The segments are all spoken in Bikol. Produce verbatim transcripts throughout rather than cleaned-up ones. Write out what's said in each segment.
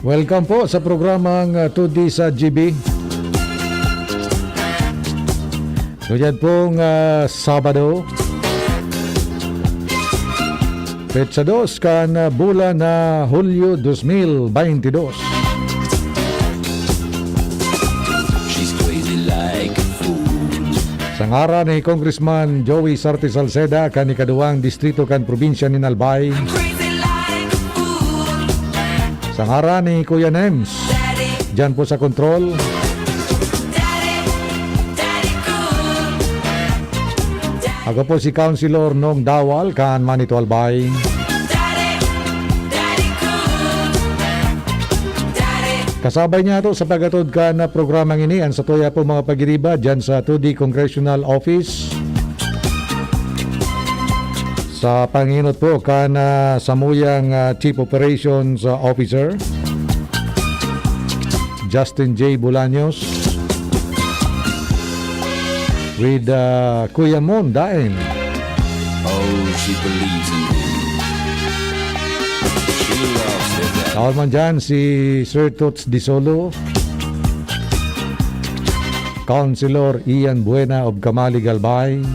Welcome po sa programang, ah, Todi sa G B. Ngunyan pong, ah, Sabado, petsa dos kan, ah, bulan na Hulyo dos mil baynte dos. She's crazy like a fool. Sa ngaran ni Congressman Joey Sarte Salceda, kan ikaduwang distrito kan probinsya nin Albay. Crazy like a fool. Sa ngaran ni Kuya Nems, Daddy. Diyan po sa kontrol. Daddy, Daddy cool. Ako po si Councilor Nong Dawal, kan Manito Albay. Daddy, Daddy cool. Daddy. Kasabay niya to sa paghatod kan programang ini, an satuya po mga pagiriba, diyan sa Todi Congressional Office. Sa panginot po kan, ah, samuyang, ah, Chief Operations, ah, Officer, Justin J Bolaños, with, ah, Kuya Mon Daen. Oh, she believes in him. She loves her daddy. Taon man dyan si Sir Toots Disolo, Councilor Ian Buena of Camalig Albay,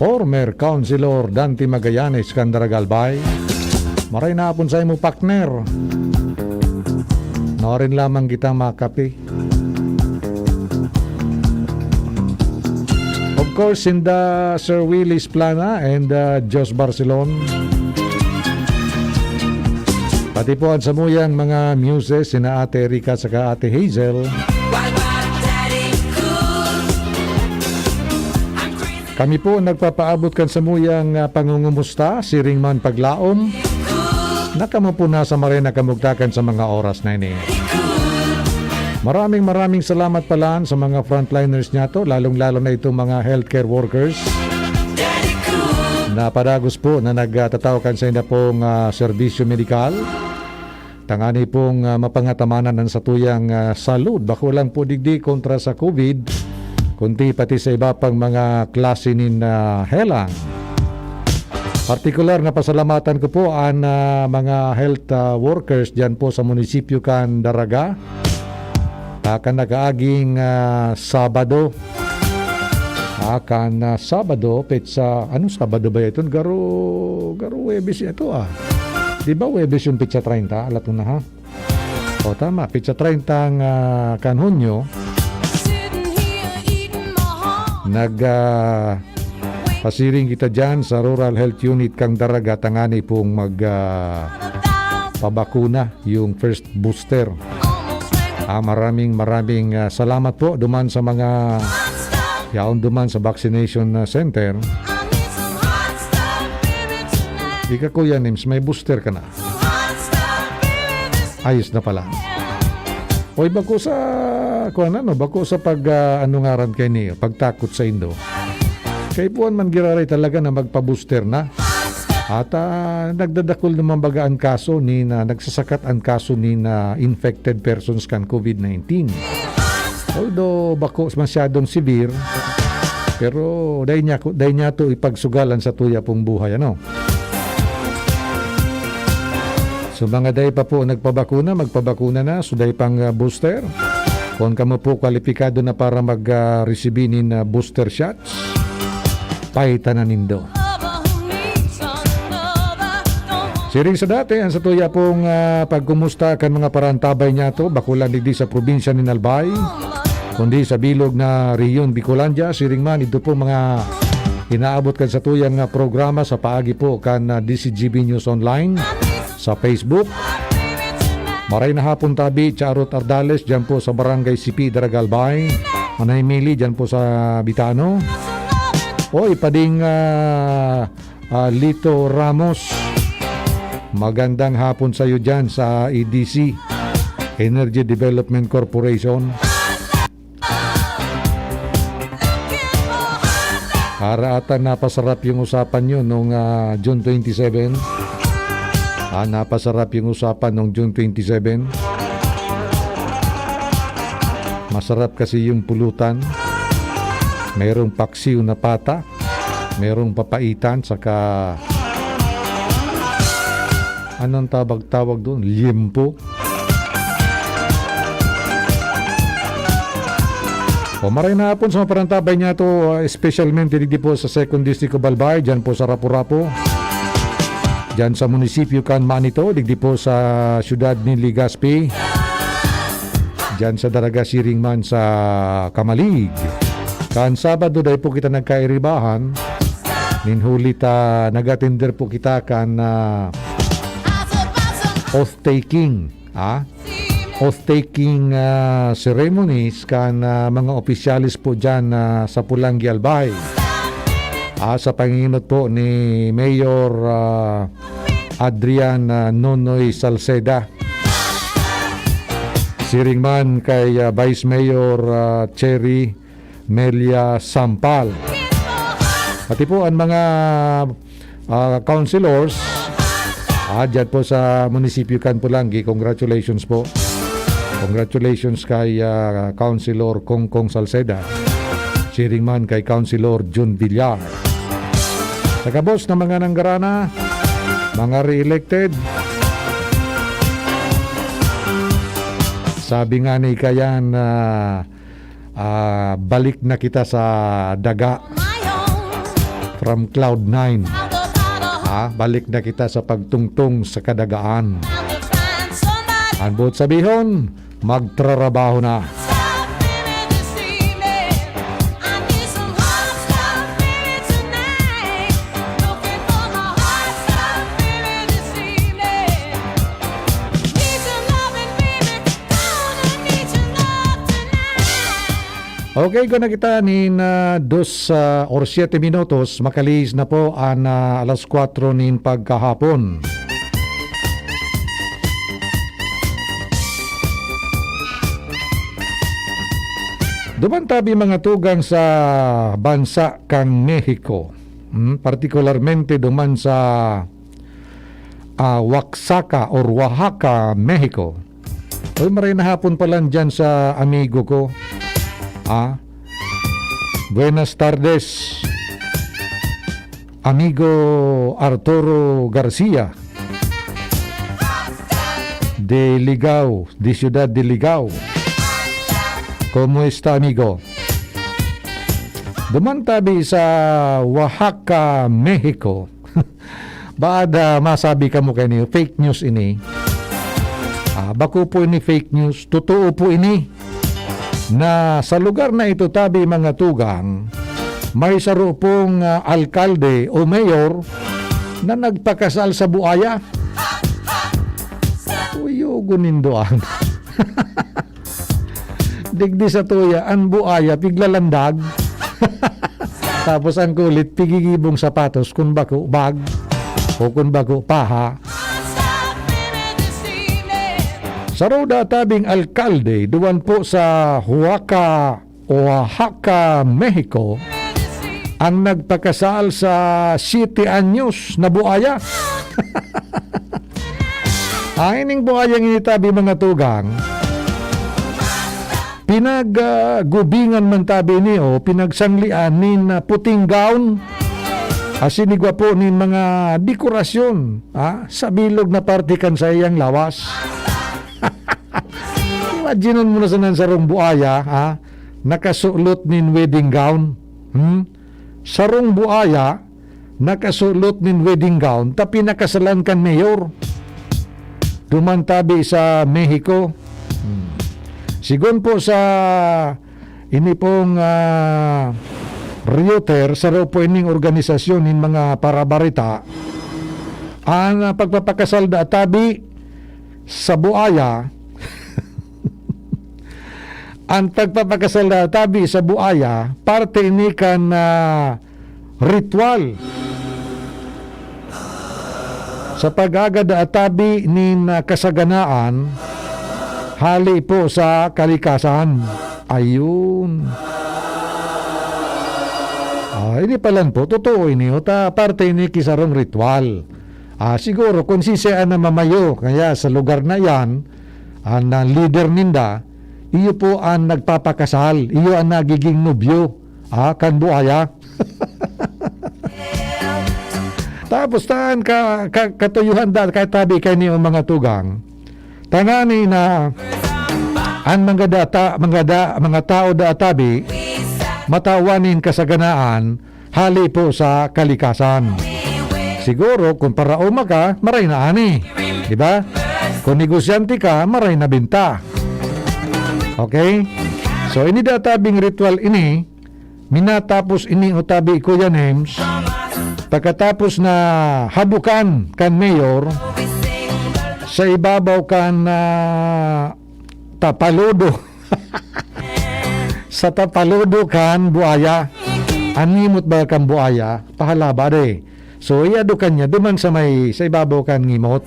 former Councilor Dante Magallanes kan Daraga Albay. Maray na hapon sa imo, partner. Nawarin lamang kita makape. Of course, sinda Sir Willis Plana and, uh, Jos Barcelon. Pati po ang samuyang mga muses, sina Ate Erika saka Ate Hazel. Kami po nagpapaabot kan samuyang, ah, pangungumusta, siring man paglaom. Nakamo po na sa maray na kamugtakan sa mga oras na ini. Maraming, maraming salamat pala sa mga frontliners niyato, lalong-lalo na itong mga healthcare workers. Napadagos po na nagtatao kan sainda pong, ah, serbisyo medikal. Tangani pong, ah, mapangatamanan an satuyang, ah, salud. Bako lang po digdi kontra sa COVID, kundi pati sa iba pang mga klase nin, ah, helang. Partikular na pasalamatan ko po an, ah, mga health, ah, workers diyan po sa munisipyo kan Daraga. Ah, kan nag-aaging, ah, Sabado. Ah, kan, ah, Sabado, petsa, anong Sabado ba ito? Garo, garo Huwebes ito, ah. Di ba Huwebes yung petsa treinta? Alat ko na, ha? O, tama, petsa treinta ang, ah, kan Hunyo. Nag, ah, pasiring kita dyan sa Rural Health Unit kan Daraga tangani pong mag, ah, pabakuna, yung first booster. Ah, maraming, maraming, ah, salamat po duman sa mga yaon duman sa vaccination, ah, center. Ika, Kuya Nims, may booster ka na? Ayos na pala. Oy, bako sa, kuwan, ano, bako sa pag, ah, ano ngaran kay niyo, pagtakot sa indo. Kaipuhan man giraray talaga na magpa-booster na. At, ah, nagdadakul naman baga an kaso ni na, nagsasakat an kaso ni na infected persons kan COVID nineteen. Although bako masyadong severe, pero dai niya ko, dai niya to ipagsugal an satuya pong buhay, ano? So, mga dai pa po nagpabakuna, magpabakuna na. So, dai pang, ah, booster. Kung kamo po kwalipikado na para mag, ah, resibi nin, ah, booster shot, paitanan nindo. Siring sa dati, ang satuya pong, ah, pagkumusta kan mga parantabay niyato, bako lang digdi sa probinsya nin Albay, kundi sa bilog na rehiyon Bicolandia. Siring man, ito pong mga inaabot kan satuyang, ah, programa sa paagi po kan, ah, D C G B News Online sa Facebook. Maray na hapon tabi, Charot Ardales, dyan po sa Barangay Sipi, Daraga Albay. Manay Mili, dyan po sa Bitano. Oy, pading, ah, ah, Lito Ramos. Magandang hapon sa'yo dyan sa E D C, Energy Development Corporation. Ara ata napasarap yung usapan nyo nung, ah, June twenty-seven. Ah, napasarap yung usapan nung June twenty-seven. Masarap kasi yung pulutan. Merong paksiw na pata. Merong papaitan, saka Anong tawag-tawag doon? Liempo? O, maray na hapon sa mga parantabay niya to, ah, especialmente digdi po sa Second District of Albay, dyan po sa Rapu-Rapu. Dyan sa munisipyo kan Manito, digdi po sa siyudad ni Legazpi. Dyan sa Daraga, siring man sa Camalig. Kan Sabado, dai po kita nagkairibahan. Nin huli ta, nag-atender po kita kan, ah, oath-taking, ah, oath-taking, ah, ceremonies kan, ah, mga opisyales po dyan, ah, sa Polangui, Albay. Ah, sa panginot po ni Mayor, ah, Adrian, ah, Nonoy Salceda. Siring man kay, ah, Vice Mayor, ah, Cherry Melia Sampal. Pati po ang mga, ah, councilors, ah, dyan po sa munisipyo kan Polangui, congratulations po. Congratulations kay, ah, Councilor Kongkong Salceda. Siring man kay Councilor Jun Villar. Sa gabos na mga nanggarana, mga re-elected, sabi nga ni Kayan, ah, ah, balik na kita sa daga. From cloud nine. Ah, balik na kita sa pagtungtong sa kadagaan. Ang buot sabihon, magtrarabaho na. Okay, kung na kita nin, ah, dos, ah, or siyete minutos, makalihis na po an, ah, alas kwatro nin pagkahapon. Duman tabi mga tugang sa bansa kan Mexico, hmm, partikularmente duman sa, ah, Oaxaca or Oaxaca, Mexico. Uy, maray na hapon pala dyan sa amigo ko. Ah, buenas tardes, amigo Arturo Garcia de Ligao, de Ciudad de Ligao. ¿Cómo está, amigo? Duman tabi sa Oaxaca, Mexico. Baad, ah, masabi kamo kaini, fake news ini. Ah, bako po ini fake news, totoo po ini. Na sa lugar na ito tabi, mga tugang, may saro pong, ah, alkalde o mayor na nagpakasal sa buaya. Uyogon nindo an. Digdi sa tuya, an buaya, piglalandag. Tapos ang kulit, pigigibong sapatos, kun bako, bag, o kun bako, paha. Saro da tabing alkalde, duwan po sa Huaca, Oaxaca, Mexico, ang nagpakasal sa siyete anyos na buaya. Ay, ning buhayang ini tabi, mga tugang, pinag, ah, gubingan man tabi ini, o pinagsanglian nin, ah, puting gown. Asin igwa po nin mga dekorasyon, ah, sa bilog na parte kan saiyang lawas. Imaginon mo na sana sarong buaya, ha? Nakasulot nin wedding gown. Hmm? Sarong buaya, nakasulot nin wedding gown, ta pinakasalan kan mayor. Duman tabi sa Mexico. Hmm. Sigon po sa ini pong, ah, Reuters, saro po ining organisasyon nin mga parabarita, ang, ah, pagpapakasal da tabi sa buaya, ang pagpapakasal da tabi sa buaya, parte ini kan, ah, ritual sa pag-agad atabi nin, ah, kasaganaan hale po sa kalikasan. Ayun. Ah, ini palan po, totoo ini, o ta, parte ini ki sarong ritual. Ah, siguro, kung siisay an namamayo, kaya sa lugar na iyan, an, ah, leader ninda, iyo po an nagpapakasal, iyo an nagiging nobyo, ah, kan buaya. Tapos taan ka, ka, katuyuhan da, kay tabi kay niyo mga tugang. Tangani na an mga data, mga da, mga tao da tabi, matawan nin kasaganaan, hali po sa kalikasan. Siguro, kung paraoma ka, maray na ani. Di ba? Kung negosyante ka, maray na binta. Okay? So, ini da tabing ritual ini, minatapos ini o tabi, Kuya Nems, pagkatapos na habukan kan mayor, sa ibabaw kan, ah, tapaludo. Sa tapaludo kan buaya. An ngimot ba kan buaya? Pahalaba de. So, iadukan niya duman sa may, sa ibabaw kan ngimot.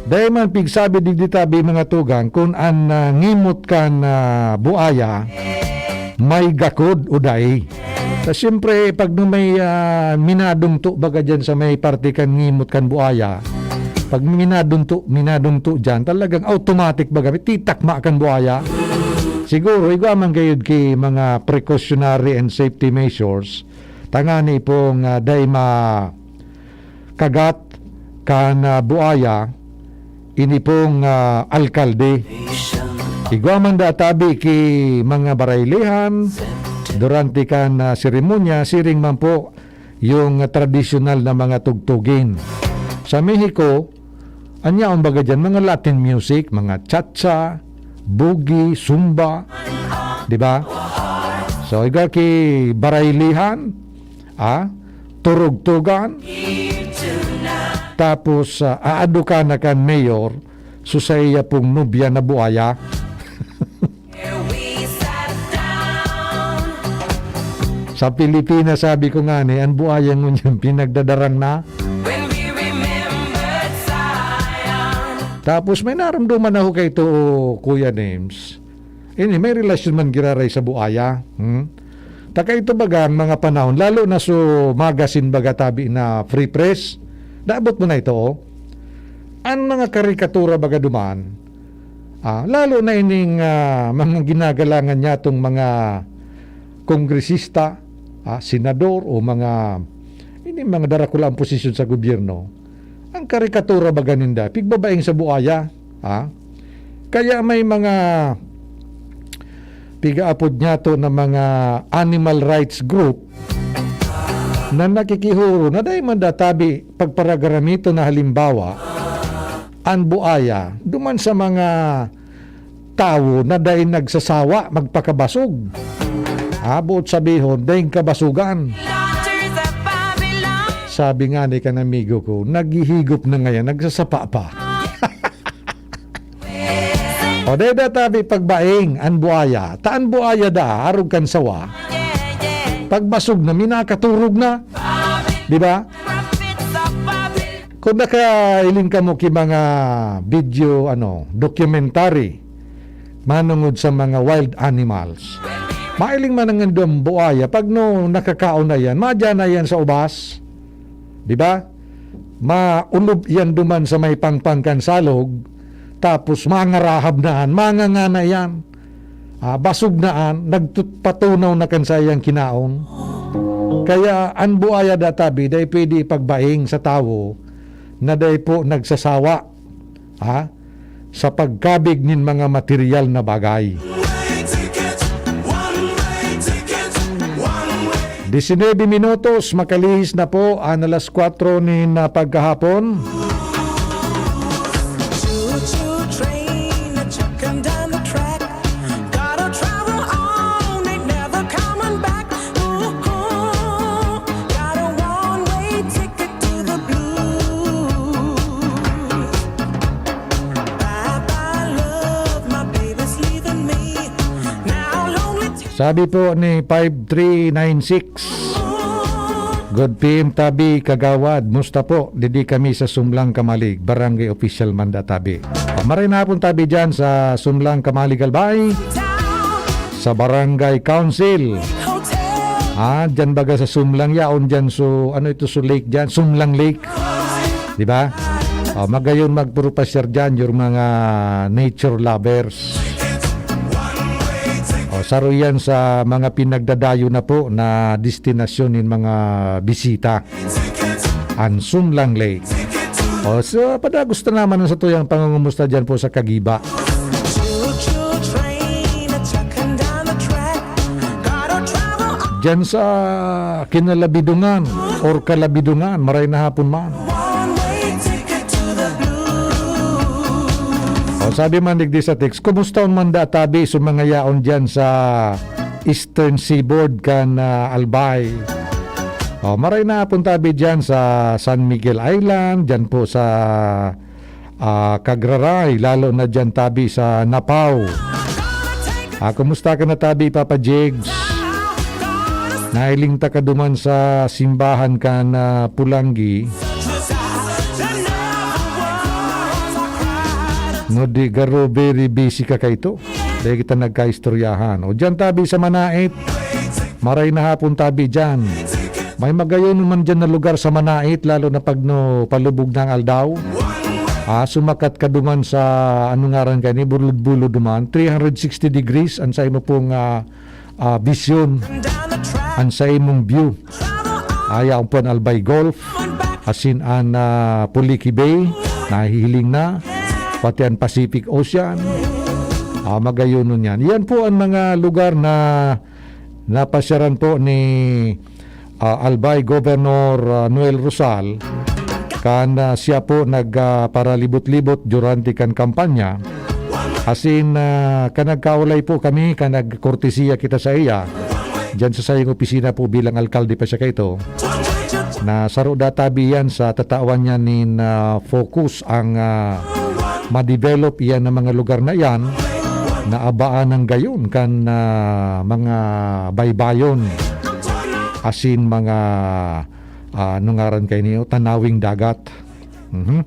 Dai man pigsabi digdi tabi mga tugang kun an, ah, ngimot kan, ah, buaya may gakod o dai. Ta siyempre, pag no may, ah, minadungto baga diyan sa may parte kan ngimot kan buaya, pag minadungto, minadungto diyan, talagang automatic baga, may titakma kan buaya. Siguro, igwa man gayud ki mga precautionary and safety measures, tangani pong, ah, dai ma-, kagat kan, ah, buaya, ini pong, ah, alkalde. Igwa man da tabi ki mga baraylehan, durante kan, ah, seremonya, siring man po yung, ah, tradisyonal na mga tugtugin. Sa Mexico, an yaon baga diyan, mga Latin music, mga cha-cha, boogie, zumba, di ba? So, igwa ki baraylehan, ah, turugtugan. Tapos, ah, aadukan na kan mayor, so saiya pong nobya na buaya. Sa Pilipinas, sabi ko nga ni, an buaya ngunyan pinagdadarang na. Tapos may naramdaman ako kay to, Kuya Names. Ini, may relasyon man giraray sa buaya. Hmm? Taka ito baga ang mga panahon, lalo na so magazine baga tabi na Free Press. Naabot mo na ito, oh. Ang mga karikatura baga duman, ah, lalo na ining, ah, mga ginagalangan niya itong mga kongresista, ah, senador o mga, ining mga darakula ang posisyon sa gobyerno. Ang karikatura baga ninda, pigbabaing sa buaya, ha? Kaya may mga pigaapod niyato na mga animal rights group na nakikihuro na dai man databi pagparagaramito na halimbawa, an buaya duman sa mga tawo na dai nagsasawa magpakabasog. Ah, boot sabihon, daing kabasogan. Sabi nga ni kan amigo ko, "Naghihigop na ngayon, nagsasapa pa." O, dai da tabi pagbaing an buaya. Ta an buaya da, arog kan sawa. Pagbasog na, minakaturog na. Di ba? Kung nakailing kamo ki mga video, ano, documentary, manungod sa mga wild animals, mailing man ang indong buaya, pag no nakakaon na yan, madya na yan sa ubas. Di ba? Maulob yan duman sa may pangpang kan salog, tapos mangarahab na yan, mangangana yan. Ah, basog na an, nagtut-, patunaw na kan saiyang kinaon. Kaya an buaya da tabi, dai pwede ipagbaing sa tawo na dai po nagsasawa, ha, sa pagkabig nin mga material na bagay. Diecinuebe minutos, makalihis na po an alas kwatro nin, ah, pagkahapon. Choo-choo train a chucking down the track. Gotta travel on, ain't never coming back. Ooh, got a one-way ticket to the blues. Bye-bye love, my baby's leaving me. Now lonely. Sabi po ni five three nine six, "Good P M tabi, Kagawad, musta po? Didi kami sa Sumlang Kamalig, Barangay Official Manda tabi." Maray na hapon tabi dyan sa Sumlang Kamalig, Albay, sa Barangay Council. Ah, dyan baga sa Sumlang yaon dyan, so, ano ito, so lake dyan? Sumlang Lake. Di ba? Oh, magayon magpurupasyar dyan, yung mga nature lovers. Oh, saro yan sa mga pinagdadayo na po na destinasyon nin mga bisita. an Sumlang Lake. O, so, padagos ta naman ang satuyang pangungumusta dyan po sa Kagiba. Dyan sa Kinalabidungan or Kalabidungan, maray na hapon man. O, sabi man digdi sa text, "Kumusta man da tabi sa mga yaon dyan sa Eastern Seaboard kan, ah, Albay?" O, maray na hapon tabi dyan sa San Miguel Island, dyan po sa, ah, Cagraray, lalo na dyan tabi sa Napaw. Ah, kumusta ka na tabi, Papa Jigs? Nahiling ta ka duman sa simbahan kan, ah, Pulanggi. No di garo, very busy ka kaito. Dahil kita nagkaistoryahan. O dyan tabi sa Manait. Maray na hapon tabi dyan. May magayon man dyan na lugar sa Manait, lalo na pag no, palubog ng aldaw. Ah, sumakat ka duman sa, ano ngaran ka ni, bulod-bulod duman. Three hundred sixty degrees, ang sa imo pong, ah, ah, vision. Ang sa imong view. Ayaw po an Albay Gulf. Asin an, ah, Puliki Bay, nahihiling na. Pati an Pacific Ocean. Ah, magayonon yan. Yan po ang mga lugar na napasyaran po ni, ah, Albay Governor, ah, Noel Rosal. Kan, ah, siya po nag, ah, paralibot-libot durante kan kampanya. Asin, ah, kan nagkaulay po kami, kan nagkortesiya kita sa iya. Diyan sa sayong opisina po bilang alkalde pa siya kaito. Na saro databi yan sa tatawan niya nin, ah, focus ang, ah, ma-develop iyan na mga lugar na iyan na abaan ng gayon kan, ah, mga baybayon asin mga, ah, ano ngaran kayo niyo, tanawing dagat. Mhm.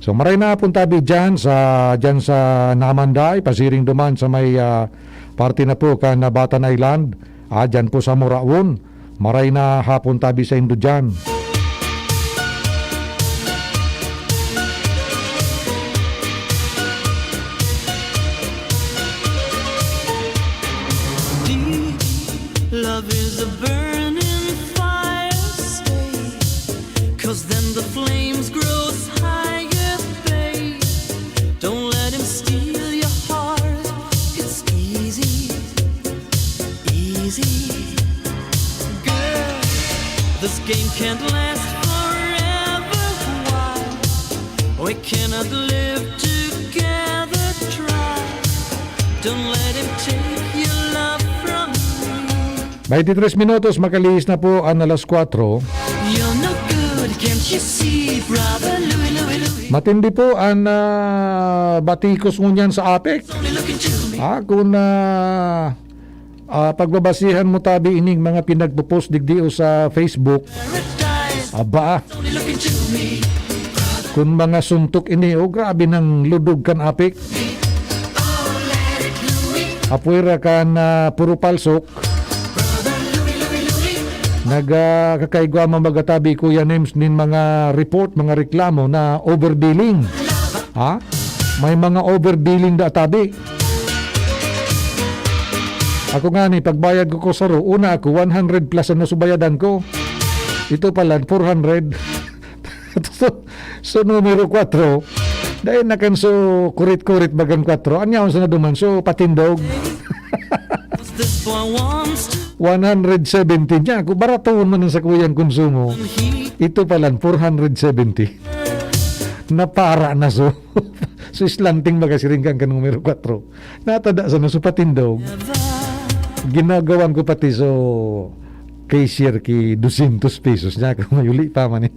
So, maray na hapon tabi dyan sa, dyan sa Namanday, pasiring duman sa may, ah, parte na po kan Nabatan Island. Ah, dyan po sa Moraon. Maray na hapon tabi sa indo dyan. Deep love is a burning fire, stay, 'cause then the flames grows higher, babe. Don't let him steal your heart, it's easy, easy. Girl, this game can't last forever, why? We cannot live together, try. Don't let him take your love from me. Baynte tres minutos, makalihis na po an alas kwatro. You're no good, can't you see, brother Louie, Louie, Louie? Matindi po an, ah, batikos ngunyan sa APEC. Only looking to me. Ah, kung, ah, ah, pagbabasihan mo tabi ining mga pinagpo-post digdi o sa Facebook, Paradise. Aba, only looking to me. Kung mga suntok ini, oh, grabe nang ludog kan APEC. Apwera kan, ah, puro palsok. Nag, ah, kakaigwa man baga tabi, Kuya Nems, nin mga report, mga reklamo na overbilling. Ha? May mga overbilling da tabi. Ako nga ni, pagbayad ko ko saro, una ako, one hundred plus ang nasubayadan ko. Ito pala, four hundred. So, so, numero kwatro, dahil na kan so kurit-kurit bagang kwatro, an yaon sa naduman, so patindog. This boy wants to one hundred seventy niya. Kung barato man ang sakuyang konsumo, ito pala, four hundred seventy. Napara na so. So, slanting baga siring kan numero kwatro. Natada sa naso patindog. Ginagawan ko pati so cashier ki dosyentos pesos niya kung mayuli pa man eh.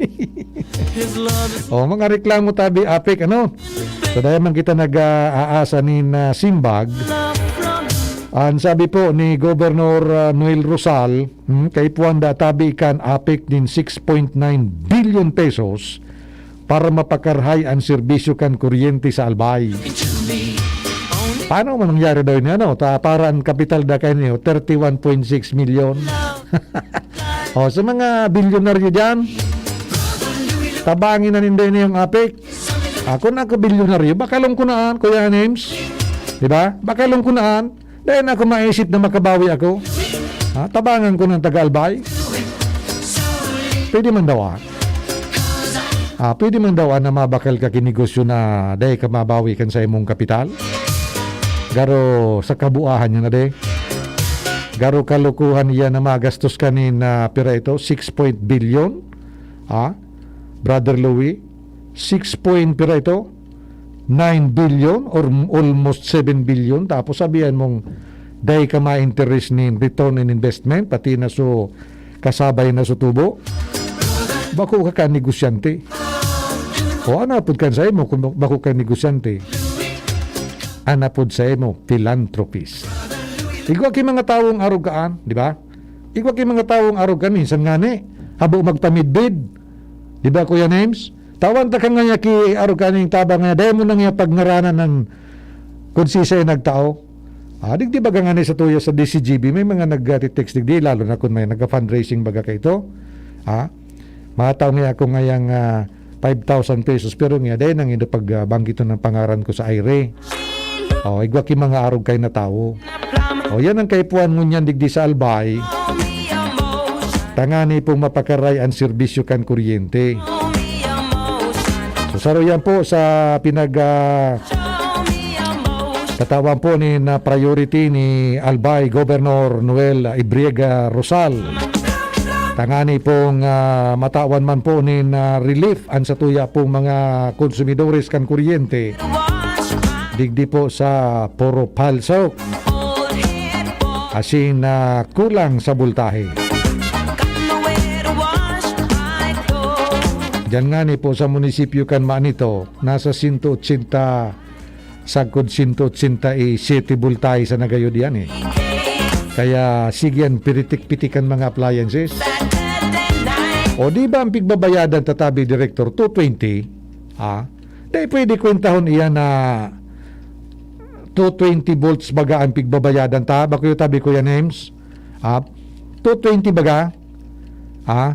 His love is Oh, mga reklamo tabi, APEC, ano? So, dahil man kita nag-aasa nin, ah, simbag, love from an sabi po ni Governor, ah, Noel Rosal, hmm, kaipuhan da tabi kan APEC nin six point nine billion pesos para mapakarahay an serbisyo kan kuryente sa Albay. Paano man nangyari daw ini, ano? Ta, para an kapital da kaini, oh, thirty-one point six million. Oh, sa mga bilyonaryo diyan, tabangi na ninda ini ang APEC. Ako na ako bilyonaryo, bakalong ko naan, Kuya Nems. Di ba? Bakalong ko naan. Dai na ako maisip na makabawi ako. Ha? Tabangan ko ng taga-Albay. Pwede man daw, ah. Ah, pwede man daw, ah, na mabakal ka ki negosyo na dai ka mabawi kan sa imong kapital? Garo sa kabuahan niya na de. Garo kalokohan iyan na magastos ka nin, ah, pira ito, six point billion? Ah, Brother Louie, six point pira ito? Nine billion or m-, almost seven billion, tapos sabihan mong dai ka ma-interest nin return on investment, pati na so kasabay na so tubo. Bako ka kan negosyante. O ano apod kan sa imo kung bako ka negosyante? Ano apod sa imo, philanthropist. Igwa ki mga tawong arog kaan, di ba? Igwa ki mga tawong arog kan, minsan ngani, habo magpamidbid. Di ba, Kuya Names? Tawan ta ka ngaya ki arog kaning tabang nga, dai mo na ngaya pagngaranan ng kung sisay nagtao. Ah, digdi baga ngani sa tuya sa D C G B, may mga nag-text digdi, lalo na kung may nagka-fundraising baga kaito. Ah, mataw ngaya ako ngayang, ah, five thousand pesos, pero ngaya dai nang ino pag, ah, banggiton ng pangaran ko sa aire. Oh, igwa ki mga arog kay na tawo. Oh, yan ang kaipuhan ngunyan digdi sa Albay. Tangani pong mapakaray ang serbisyo kan kuryente. So, saro yan po sa pinag, ah, tatawan po ni na priority ni Albay Governor Noel Ibriega Rosal. Tangani pong, ah, matawan man po ni na relief an satuya pong mga konsumidores kan kuryente. Digdi po sa Puro Palsok. Asin na kulang sa bultahe. Diyan ngani po sa munisipyo kan Manito, nasa sento otsenta, sagkod sento otsenta y siyete bultahe sa nagayod yan eh. Kaya sige yan, piritik-pitik ang mga appliances. O di ba ang pigbabayadan, tatabi, Direktor, two twenty? Ah, dai pwede kwentahon iyan na two twenty volts baga ang pigbabayadan ta, bakuyo tabi, Kuya Nems? Ah, two twenty baga? Ah,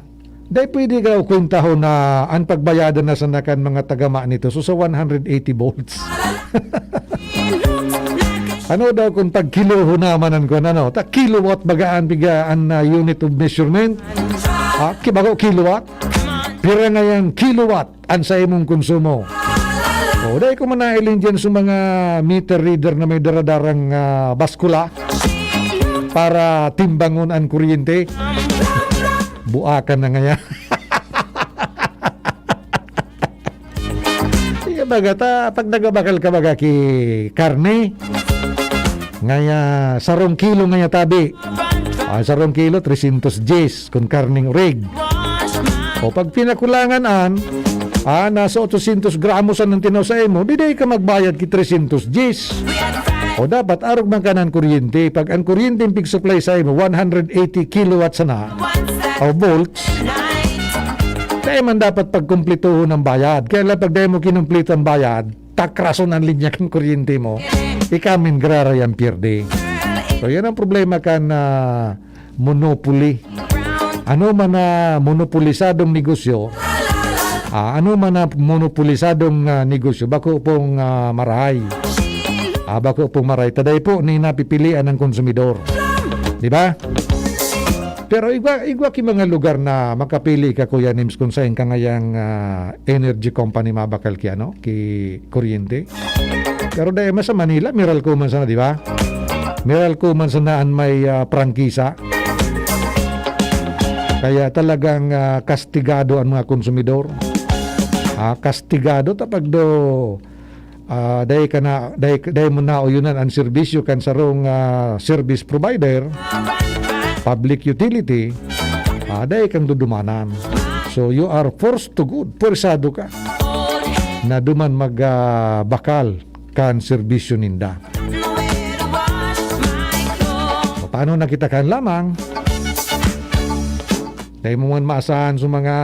dai pwede ka kwentahon na ang pagbayadan na sana kan mga tagama nito. So, sa one hundred eighty volts. Ano daw kung tag-kiloho naman ang kwan, ano? Ta kilowatt baga ang piga, ang, ah, unit of measurement? Ah, ki-, bako kilowatt? Pira ngayon kilowatt ang sa imong konsumo? O, dai ko manailing dyan sa mga meter reader na may daradarang, ah, baskula para timbangon ang kuryente. Buakan na ngaya. Sige, baga ta, pag nagabakal ka, baga ki karne, ngaya, sarong kilo ngaya tabi. Ah, sarong kilo, tresyentos dyes, kun karneng orig. O pag pinakulangan an, ah, nasa otsosyentos gramos an ang tinaw sa imo, di dai ka magbayad ki tresyentos dyes. O dapat arog man ka nan kuryente. Pag ang kuryente ang pig-supply sa imo, one hundred eighty kilowatts sana, o volts, dai man dapat pagkumplituhon ang bayad. Kaya lang pag dai mo kinumpleto ang bayad, takrason ang linya kan kuryente mo, ikaw man giraray ang pierde. So, yan ang problema kan, ah, monopoly. Ano man na monopolisadong negosyo, ah, ano man na monopolisadong, ah, negosyo, bako pong, ah, marahay. Ah, bako pong marahay. Ta dai po ni napipilian ng konsumidor. Di ba? Pero igwa, igwa ki mga lugar na makapili ka, Kuya Nims, kung saan ka ngayang, ah, energy company mabakal ki, ano, ki kuryente. Pero dai man sa Manila, Meralco man sana, di ba? Meralco man sana an may, ah, prangkisa. Kaya talagang, ah, kastigado ang mga konsumidor. Ah, kastigado ta pag do, ah, dai ka na, dai, dai mo nauyunan ang serbisyo kan sarong, ah, service provider, public utility, ah, dai kang dudumanan. So, you are forced to good. Pwersado ka na duman mag, ah, bakal kan serbisyo ninda. Paano na kita kan lamang? Dai mo man maasahan sa mga,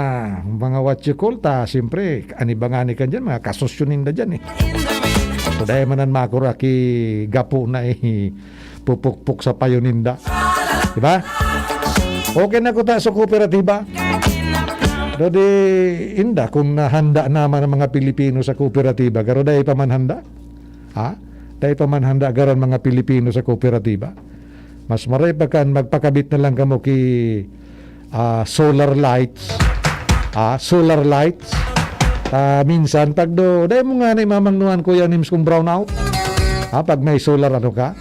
mga what you call ta, siyempre, ani ba nga ni kan dyan, mga kasosyo ninda dyan eh. So, dai man ang makura ki gapo na eh, pupukpok sa payo ninda. Di ba? Okay na kuta sa kooperatiba. Do di, inda, kung nahanda naman ang mga Pilipino sa kooperatiba, garo dai pa man handa? Ha? Dai pa man handa garan mga Pilipino sa kooperatiba? Mas maray pa kan magpakabit na lang kamo ki, ah, solar lights. Ah, solar lights. Ah, minsan, pag do, dai mo nga na imamangnuan, Kuya Nims, kung brownout. Ha, pag may solar, ano ka?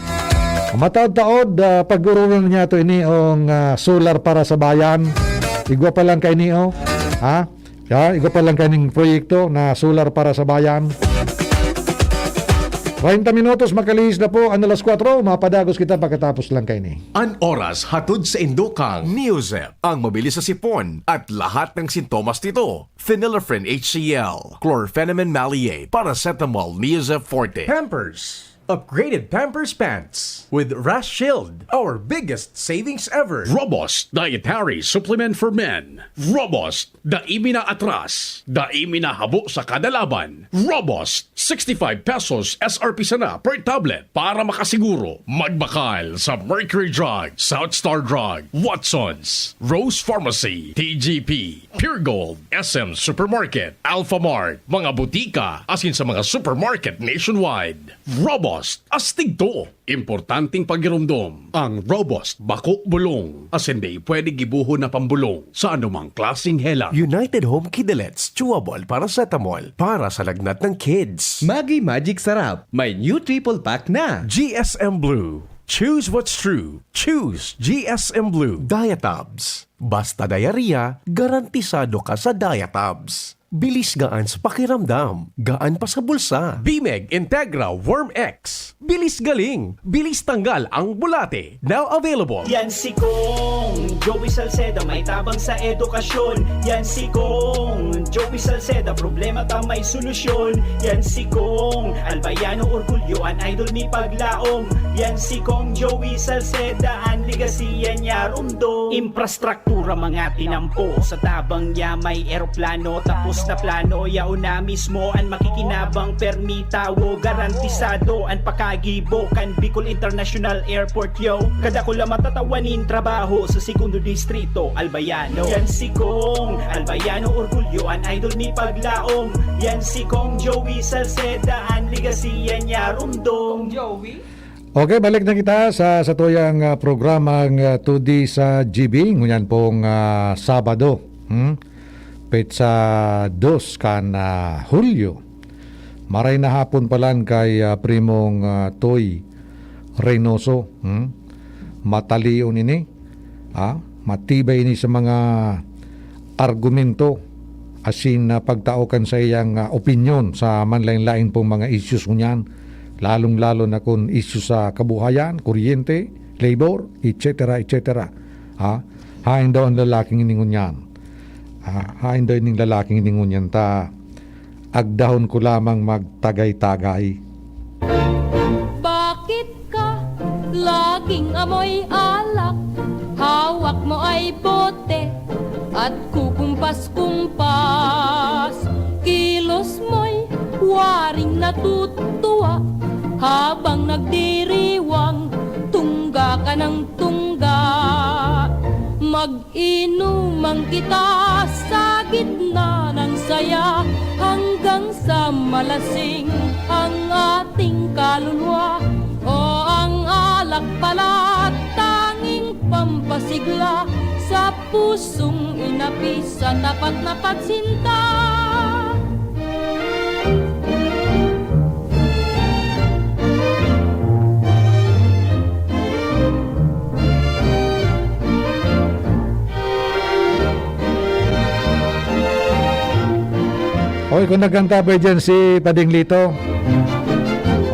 Mataod-taod, ah, pag-urunan niya to ini, ong, ah, solar para sa bayan. Igwa pa lang kaini, oh. Ha? Ya, igwa pa lang kaning proyekto na solar para sa bayan. Treinta minutos makalihis na po ang alas kwatro. Mapadagos kita pagkatapos lang kaini. An oras hatod sa indokang Neozep, ang mabilis sa sipon at lahat ng sintomas nito. Phenylephrine H C L, chlorphenamine maleate, paracetamol, Neozep Forte. Pampers. Upgraded Pampers Pants with Rash Shield. Our biggest savings ever. Robust Dietary Supplement for Men. Robust, dai mi na atras, dai mi na habo sa kada laban. Robust, sixty-five pesos S R P sana per tablet. Para makasiguro, magbakal sa Mercury Drug, South Star Drug, Watsons, Rose Pharmacy, T G P, Pure Gold, S M Supermarket, Alphamart, mga butika, asin sa mga supermarket nationwide. Robust, astig to! Importanteng pagiromdom, ang Robust bako bulong, asin dai pwede gibohon na pambulong sa anumang klaseng helang. United Home Kidalets Chewable Paracetamol para sa lagnat ng kids. Maggi Magic Sarap, may new triple pack na. G S M Blue. Choose what's true. Choose G S M Blue. Diatabs. Basta diarrhea, garantisado ka sa Diatabs. Bilis gaan sa pakiramdam, gaan pa sa bulsa. Bimeg Integra Worm X. Bilis galing, bilis tanggal ang bulate. Now available. Yan si Kong Joey Salceda, may tabang sa edukasyon. Yan si Kong Joey Salceda, problema ta may solusyon. Yan si Kong Albayano Orgulyo, an idol mi paglaom. Yan si Kong Joey Salceda, an legacy yan niya rumdom. Infrastructure Tura mga tinampo, sa tabang niya may eroplano. Tapos na plano, yaon na mismo an makikinabang. Permi tawo, garantisado an pakagibo kan Bicol International Airport, yo. Kadakula matatawa nin trabaho sa segundo distrito, Albayano. Yan si Kong Albayano, orgulyo an idol mi paglaom. Yan si Kong Joey Salceda, an legacy yan niya rumdom. Kong Joey? Okay, balik na kita sa satuyang, ah, programang, ah, two D sa G B. Ngunyan pong, ah, Sabado, hmm? Petsa dos kan, ah, Hulyo. Maray na hapon palan kay, ah, Primong, ah, Toy Reynoso, hmm? Matalion ini. Ah, matibay ini sa mga argumento asin, ah, pagtao kan saiyang, ah, opinyon sa manlaen-laen pong mga issues ngunyan, lalong-lalo na kun isyu sa kabuhayan, kuryente, labor, et cetera, et cetera. Ah, haen daw an lalaking ini ngunyan. Ah, haen daw ining lalaking ini ngunyan ta agdahon ko lamang magtagay-tagay. Bakit ka laging amoy alak? Hawak mo ay bote at kukumpas-kumpas. Kilos mo'y waring natutuwa habang nagdiriwang, tungga ka ng tungga. Mag- Inuman kita sa gitna ng saya, hanggang sa malasing ang ating kaluluwa. O ang alak pala, tanging pampasigla sa pusong inapi sa tapat na pagsinta. Oy, kung nagkantabay dyan si Pading Lito,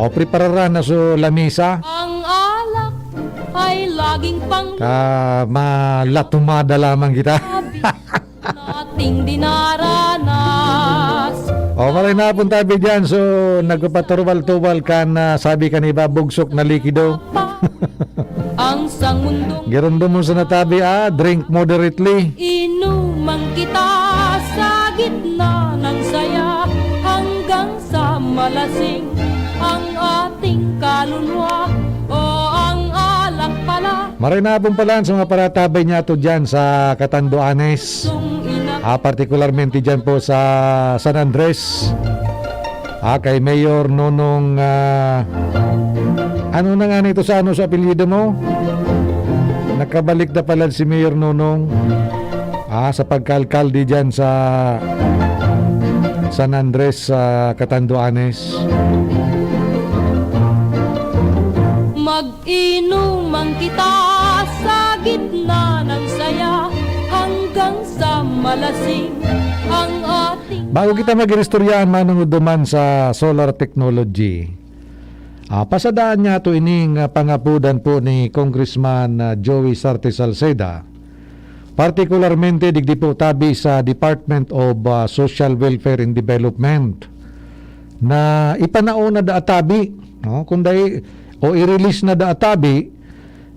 o, prepararan na so lamisa. Ang alak ay laging pang- Ka malatumada lamang kita. Nating dinaranas. O, maray na hapon tabi dyan. So, nagpapaturubal-tubal kan, ah, sabi kan iba, bugsok na likido. Ang sangmundong Giromdomon sa natabi, ah, drink moderately. Inuman kita sa gitna ng saya, hanggang sa malasing ang ating kaluluwa. O ang alak pala. Maray na hapon pala sa mga paratabay niya to dyan sa Catanduanes. Ah, partikularmente dyan po sa San Andres. Ah, kay Mayor Nonong, ah, ano na nga nito sa ano sa apelyido mo? Nakabalik na pala si Mayor Nonong. Ah, sa pagkaalkalde dyan sa San Andres, sa Catanduanes. Mag-inuman kita sa gitna ng saya hanggang sa malasing ang ating Bago kita mag-iristoryahan, manunod duman sa solar technology. Ah, pasadaan niya to ining, ah, pangapudan po ni Congressman, ah, Joey Sarte Salceda, partikularmente digdi po tabi sa Department of, ah, Social Welfare and Development na ipanao na daa tabi, no? Kung dai, o i-release na daa tabi,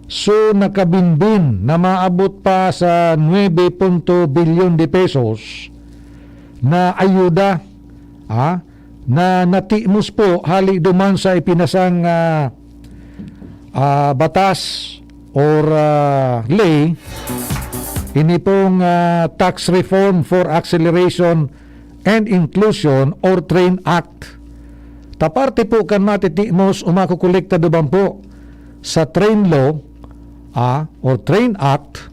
so nakabinbin na maabot pa sa nuebe punto bilyon de pesos na ayuda, ah, na natimos po hali duman sa ipinasang, ah, ah, batas or, ah, ley, ini pong, ah, Tax Reform for Acceleration and Inclusion or TRAIN Act. Ta parte po kan matitimos o makukolekta duman po sa TRAIN Law, ah, or TRAIN Act,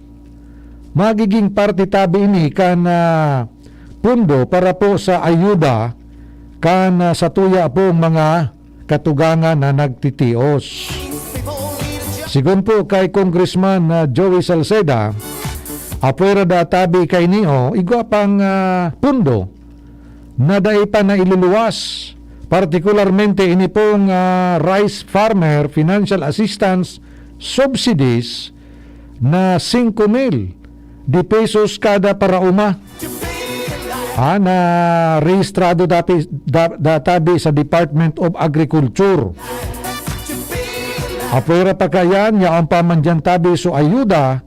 magiging parte tabi ini kan, ah, pundo para po sa ayuda kan, ah, satuya pong mga katugangan na nagtitios. Sigon po kay Congressman, ah, Joey Salceda, apwera da tabi kaini o igwa pang, ah, pundo na dai pa nailuluwas, partikularmente ini pong, ah, Rice Farmer Financial Assistance Subsidies na singko mil de pesos kada paraoma, ah, na rehistrado dati, da, da, tabi sa Department of Agriculture. Apwera pa kayan, yaon pa man diyan tabi so ayuda,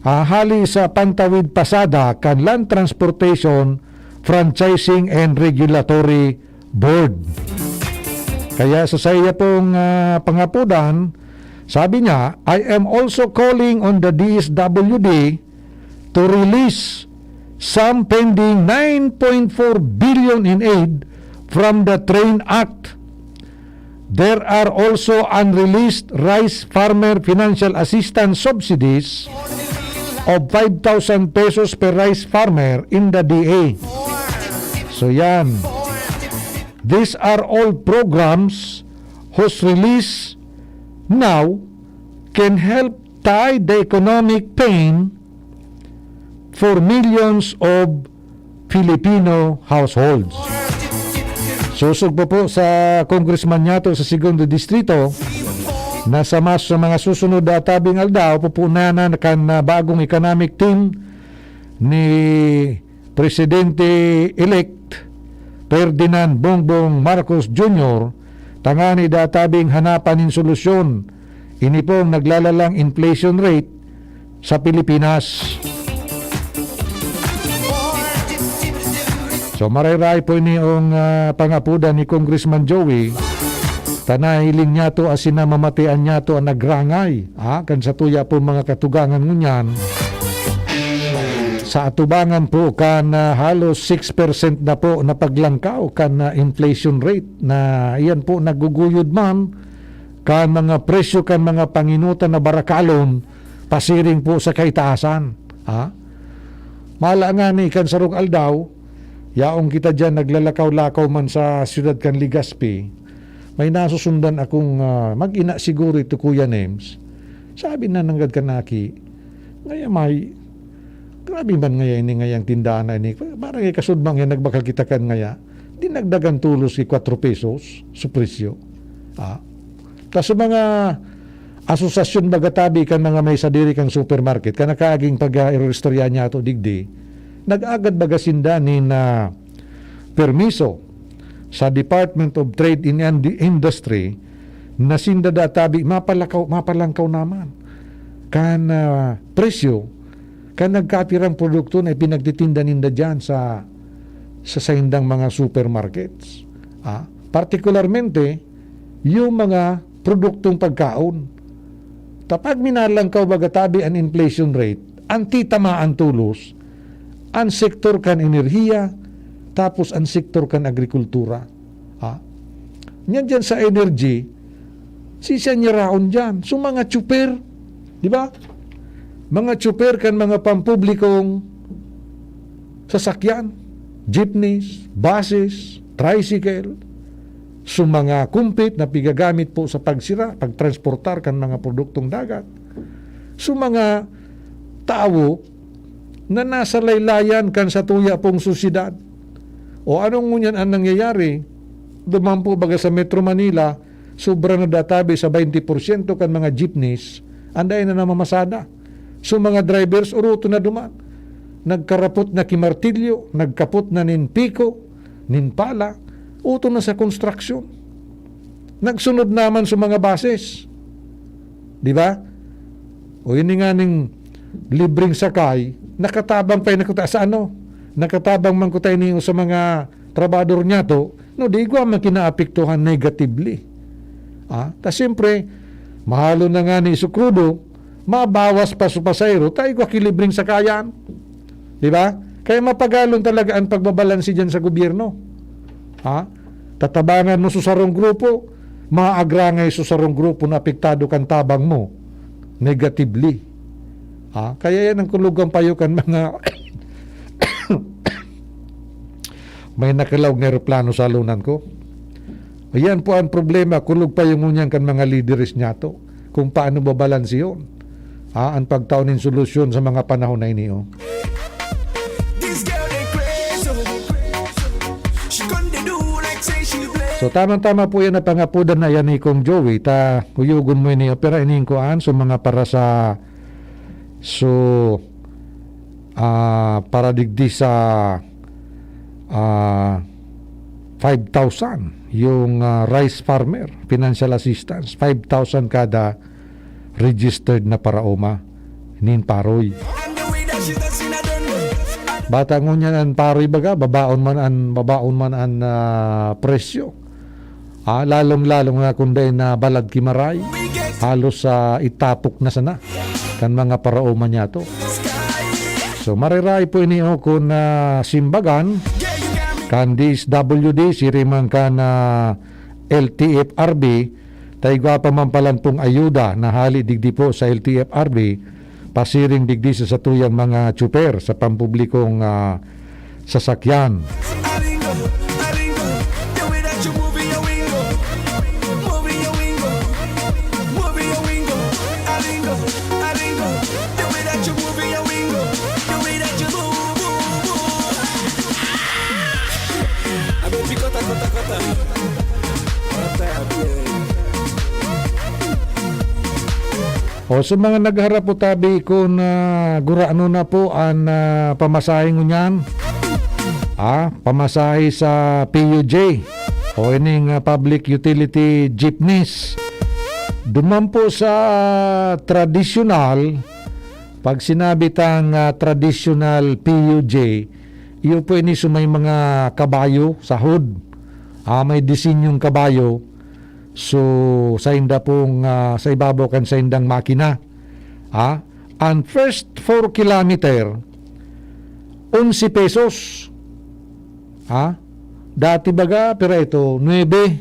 ah, hali sa pantawid pasada kan Land Transportation, Franchising and Regulatory Board. Kaya sa saiya pong, ah, pangapudan, sabi niya, "I am also calling on the D S W D to release some pending nine point four billion in aid from the TRAIN Act. There are also unreleased rice farmer financial assistance subsidies of five thousand pesos per rice farmer in the D A." So yan. These are all programs whose release now can help tide the economic pain for millions of Filipino households. Sosog po po sa congressman niyato sa Segundo Distrito na sa mas, sa mga susunod na tabing aldaw, pupunanan kan, ah, bagong economic team ni Presidente-elect Ferdinand Bongbong Marcos Junior, tangani da tabing hanapan nin solusyon ini pong naglalalang inflation rate sa Pilipinas. So, maray-ray po ini ang, ah, pangapudan ni Congressman Joey. Ta nahiling niya to, asin na mamatian niya to ang nagrangay, ah, kan satuya po mga katugangan ngunyan. Sa atubangan po kan, ah, halos six percent na po na paglangkaw kan, ah, inflation rate na iyan po nagguguyod man kan mga presyo kan mga panginutan na barakalon pasiring po sa kaitaasan. Ha? Mala nga ni kan sarong aldaw, yaong kita diyan naglalakaw-lakaw man sa siyudad kan Legazpi, may nasusundan akong, ah, mag-ina siguro ito, Kuya Nems. Sabi na nanggad kan aki, "Ngaya may, grabe man ngaya ini ngayang tindahan na ini. Parang ikasudmang yan, nagbakal kita kan ngaya. Dinagdagan tulos ki kwatro pesos su presyo." Ah. Ta sa mga asosasyon baga tabi kan mga may sadiri kan supermarket, kan nakaaging pag-, ah, iroristorya niya ato digdi, nag-agad baga sinda nin, ah, permiso sa Department of Trade and Ind-, Industry na sinda da tabi mapalakaw, mapalangkaw naman kan, ah, presyo kan nagkapirang produkto na ipinagtitinda ninda diyan sa, sa saindang mga supermarkets. Ah, partikularmente, yung mga produktong pagkaon. Ta pag minalangkaw baga tabi an inflation rate, an titamaan tulos, an sektor kan enerhiya, tapos an sektor kan agrikultura. Ha? Nyan dyan sa energy, si siya niya raon dyan. So, mga tsuper, di ba? Mga tsuper kan mga pampublikong sasakyan. jeepneys, buses, tricycle, so mga kumpit na pigagamit po sa pagsira, pagtransportar kan mga produktong dagat, so mga tawo na nasa laylayan kan satuya pong sosyedad. O ano ngunyan ang nangyayari? Duman po baga sa Metro Manila, sobra na databi sa twenty porsyento kan mga jeepneys, anday na namamasada. So, mga drivers, uruto na duman. Nagkarapot na ki martilyo, nagkapot na nin piko, nin pala, uto na sa konstruksyon. Nagsunod naman sa mga buses. Di ba? O ini nga ning libreng sakay, nakatabang pa yun ako ta-, sa ano? Nakatabang man ko tayo niyo sa mga trabador niya to, no, di igwa man kinaapektuhan negatively. Ah, ta siyempre, mahalo na nga ni sukrudo, mabawas pa sa pasahero, ta igwa ki libreng sakayan. Di ba? Kaya mapagalon talaga ang pagbabalanse dyan sa gobyerno. Ha? Tatabangan mo sa sarong grupo, maagrangay sa sarong grupo na apektado kan tabang mo negatively. Ha? Kaya yan ang kulugang payo kan mga may nakalaog na eroplano sa alunan ko. Ayan po ang problema, kulog pa yung ngunyan kan mga lideres niya to, kung paano babalanse yun. Ah, ang pagtao nin solusyon sa mga panahon na ini, oh. This girl dey crazy, oh. She come dey do like say she bless. So, tamang-tama po yan na pangapudan na yan ni Kong Joey. Ta, uyugon mo ini, opera ini yung kuan. So, mga para sa, so, ah, para digdi sa, ah, five thousand yung, ah, rice farmer, financial assistance, five thousand kada registered na paraoma nin paroy. Bata ngunyan an paroy baga, babaon man an, babaon man an, ah, presyo. Ah, lalong-lalong na kun dai na balad ki maray, halos, ah, itapok na sana kan mga paraoma niya to. So, mariray po ini o kun, ah, simbagan kan D S W D, siring man kan, ah, L T F R B, ta igwa pa man palan pong ayuda na hali digdi po sa L T F R B, pasiring digdi sa satuyang mga tsuper sa pampublikong, ah, sasakyan. O, sa mga nagharap po tabi kun, ah, gurano na po an, ah, pamasahe ngunyan. Ah, pamasahe sa P U J. O, ining, ah, public utility jeepneys. Duman po sa tradisyonal, pag sinabi tang, ah, tradisyonal P U J, iyo po ini so may mga kabayo sa hood. Ah, may disenyong kabayo. So, sainda pong, ah, sa ibabaw kan saindang makina. Ah, ang first four kilometer, onse pesos. Ah, dati baga, pira ito, nuebe.